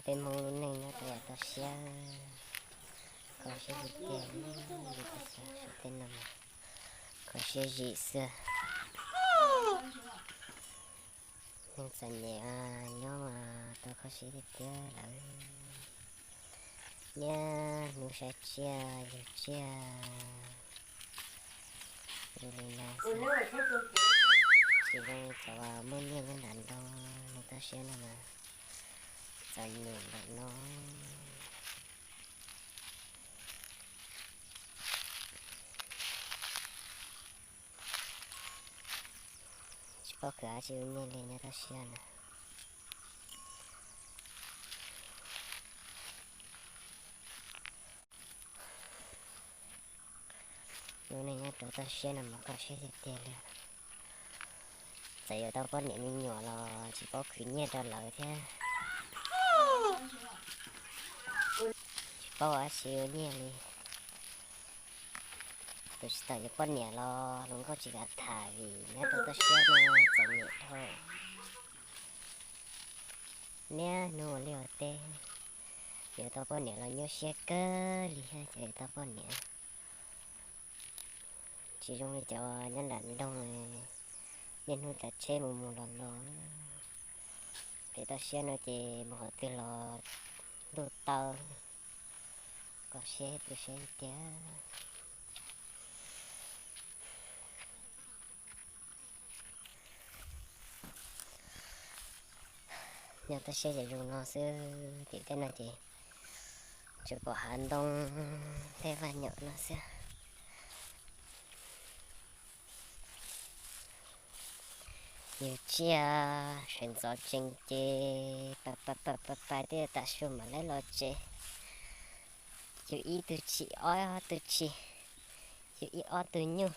Peb Hmoob lub neej nyob rau yav toj siab, kho siab tiag tiag li. Tej no mas kho siab zim xwb. Neeg txom nyem nyob mas tau kho siab tiag tiag lawm. Niaj hnub saib tsiaj yug tsiaj, zoo li no xwb. Tsis zoo li cov muaj nyiaj nyob nram nroog, neeg toj siab no mas txom nyem npaum no. Tsis paub khwv dab tsi ua nyiaj li nyob toj siab na. Lub neej nyob rau toj siab no mas kho siab tiag tiag li. Txawm yuav tau poj niam me nyuam los tsis paub khwv nyiaj rau lawv thiab. Tsis paub ua dab tsi ua nyiaj li. Tus tsis tau yuav poj niam los hluas nkauj tsis kam tham vim nyob rau toj siab no txom nyem dhau. Niaj hnub ua liaj ua teb, yuav tau poj niam los nyuaj siab kawg li thiab cov yuav tau poj niam. Tsis zoo li cov nyob nram nroog, niaj hnub tsav tsheb mus mus los los. Pem toj siab no ces mus qhov twg los ntuj taw, kho siab tu siab tiag. Nyob toj siab ces zoo no xwb, tim tej no ces tsuas pom hav ntoo tej vaj nyom no xwb. Yug tsiaj sawv ntxov tsees ces pa pa pa pa pa twb tas su mam li los tsev. Yug ib tug tshis ob tug tshis, yug ib ob tug nyuj,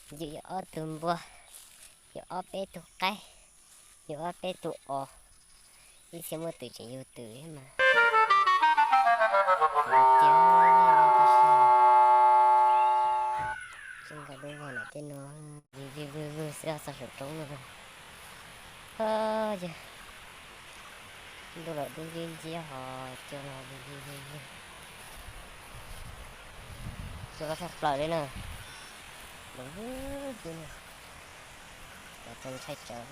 yug ib ob tug npua, yug ob peb tug qaib, yug ob peb tug os, ib txhia muaj twm tseem yug twm thiab mas. Tab sis tsis nkaus dub vog nram tej no, vwg vwg vwg vwg xwb txog saum roob no. Yog ntuj los dub nciab nciab ho cua los vwg vwg vwg vwg. Cua los tshaj plaws li na. Los vwg vwg na. Cov txaus ntshai tsawv.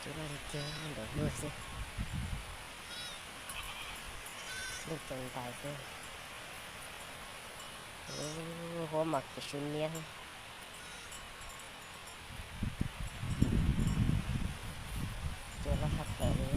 Cua los li tiag nraum lug xwb. Lub txaus ntais xwb. Huab mas kiv su niab. Cua loj tshaj plaws li.